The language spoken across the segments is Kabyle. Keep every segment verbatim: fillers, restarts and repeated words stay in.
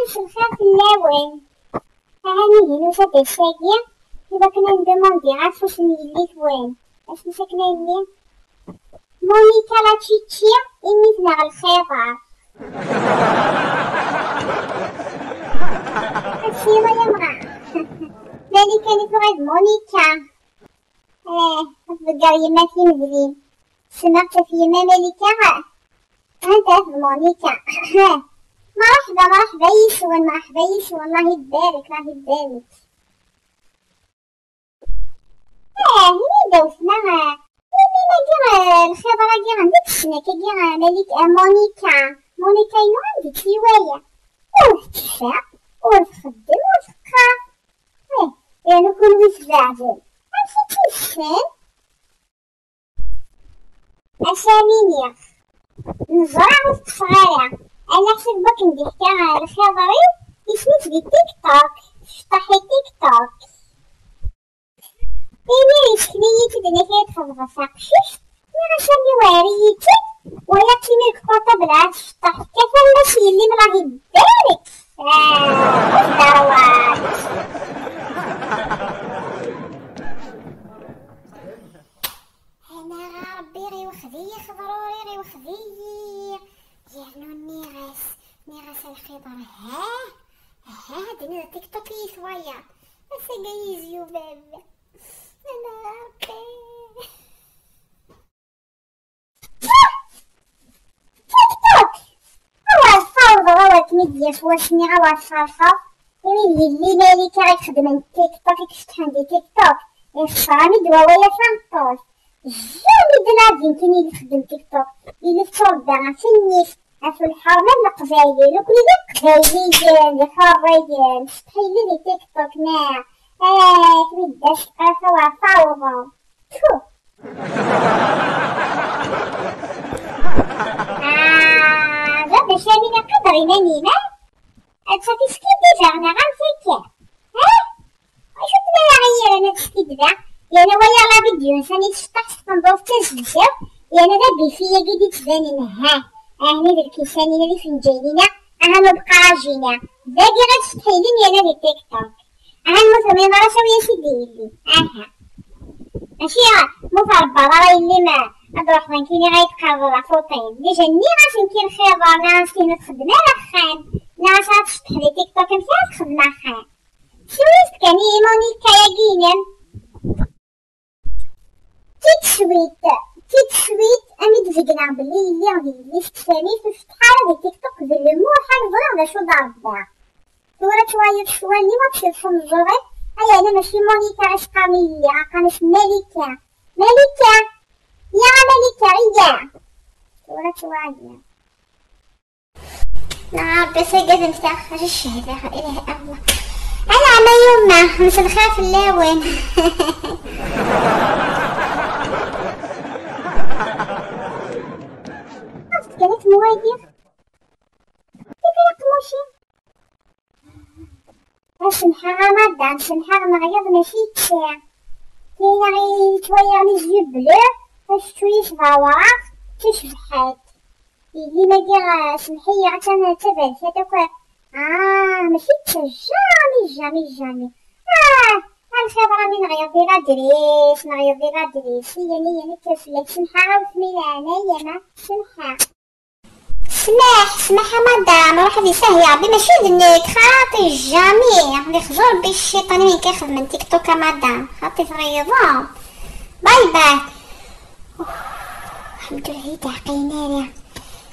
Mselxir fell-awen. Aha, ihi nusa-d ass-agi i wakken ad ndemandi ɣef ufus n yelli-twen. Asmi akken ayenni, Monica la Tcicci, imi tneɣ lxiḍer. Ad s-yini ay amɣar. Malika-nni tuɣal d Monica. Eh, ad tḍegger yemma timedlin. Ssneɣ-tt ɣef yemma Malika. Anta d Monica? Mṛeḥba, mṛeḥba yis-wen, mṛeḥba yis-wen. Allah ibarek, Allah ibarek. Eh, ini-d a wetma, eh, imi-agi, eh, lxiḍer-agi anda i tessen akka-agi, eh, Malik, eh, Monica? Monica-inu anda i tt-iwala? Ur tekfa, ur txeddem, ur teqqar. Eh, yernu kunwi tbeɛdem. Amek i tt-yessen? Ass-a am iniɣ, neẓra ur teṭṭfeɣ ara. Ala ḥsab wakken d-iḥka lxiḍer-iw, isem-is di TikTok, tecṭeḥ i TikTok. Imir yessken-iyi-tt-id, nniɣ-as ad txedmeḍ taqcict, nniɣ-as a mmi wɛer-iyi-tt-id, walaɣ-tt imir deg portable-a tecṭeḥ, tekkat am ma s yelli-m Allah ibarek. Ah, d arwaḥ. Anaɣ a Ṛebbi, ɣiwxed-iyi xeḍruri, ɣiwxed-iyi. Yernu nniɣ-as, nniɣ-as a lxiḍer, ha, ha, ddin d TikTok i yi-twayeḍ. Ass-agi yizyu baba. Anaɣ a Ṛebbi. TikTok! Awer tfawḍeḍ, awer kem-id-yaf wass-nni, awer tferḥeḍ. Imi d yelli Malika i ixedmen TikTok, i iceṭṭḥen di TikTok. Ixṣer-am-id wawal a tameṭṭut. Jamais de la vie nekkini i ixeddem TikTok. Yelli tettrebba ɣef nnif, ɣef lḥerma n Leqbayel. Nekkni d Iqbayliyen, d iḥurriyen. Tceṭṭḥ yelli di TikTok, neɣ? Ah, kem-id-as tqafa, awer tfawḍeḍ. Tfu. Ah, baba Camil, aqader iman-im, ah? Atta tiskiddibeɣ neɣ amek akka? Ah? Acu tmara i yiran ad skidbeɣ? Yerna walaɣ la vidéo-nsen i tecṭeḥ s tqendurt d tazegzawt, yerna d abifi-agi d-ittbanen, ha, ahni d lkisan-ina d ifenǧalen-ina, aha n ubqaraj-ina. Dagi ad tsetḥilim yerna di TikTok. Aha, ma tumineḍ ara, sawi-as-id i yelli. Aha. Mačči ma trebbaḍ ara yelli-m, ad ruḥeḍ nekkini ɣer tqerḍeḍ ɣef uṭin. Déjà nniɣ-as nekki lxiḍer, nniɣ-as tihna txeddem ara axxam, nniɣ-as ad tecṭeḥ di TikTok, amek ara texdem axxam? Siwel-as-d kan i Monica-agi-inem. Tidswit, tidswit, am i d-zegneɣ belli yelli d yelli-s n tsanit ur tecṭeḥ ara di TikTok d lmuḥal, ẓriɣ d acu d rebbaɣ. Tura ttwayeḍ s wallen-iw ad tcebḥeḍ meẓẓuɣ-ik, ay ala mačči Monica i s-qqaren i yelli, qqaren-as Malika. Malika! Ya Malika, iyya! Tura ttwayeḍ. Neɣ Rebbi tagademt-aɣ, ɣer ccehda, ilah Allah. Ala ma yuma, mselxir fell-awen. Ɣef tgara tmwagi. Tgara tmuci. Semḥeɣ a madam, semḥeɣ, neɣ yiḍ mačči d ta. Kayna i yettwaliɣ les yeux bleus, acettu-is d awraɣ, d tacebḥant. Yelli-m-agi, ah, semḥ-iyi, attan d taberkat akk. Ah, mačči d ta, jamais, jamais, jamais. Ah, a lxiḍer a mi neɣ-yeḍ di ladris, neɣ-yeḍ di ladris. Iyya, iyya, nekker fell-ak, semḥeɣ a wetma, leɛnaya-m, semḥeɣ. Smaḥ, smaḥ a madam, ruḥ ad isahel Rebbi, mačči d nekk, xaṭi, jamais. Ad ixzu Rebbi cciṭan i win kan ixedmen TikTok a madam, xaṭi tɣiḍeḍ. Bye bye. Uf, lḥemdullah, ur yi-d-ɛqilen ara.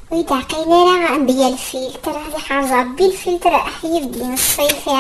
Ur yi-d-ɛqilen ara, mbiya lfiltre, ad iḥrez Rebbi lfiltre, aḥ, yebdel n ṣṣifa.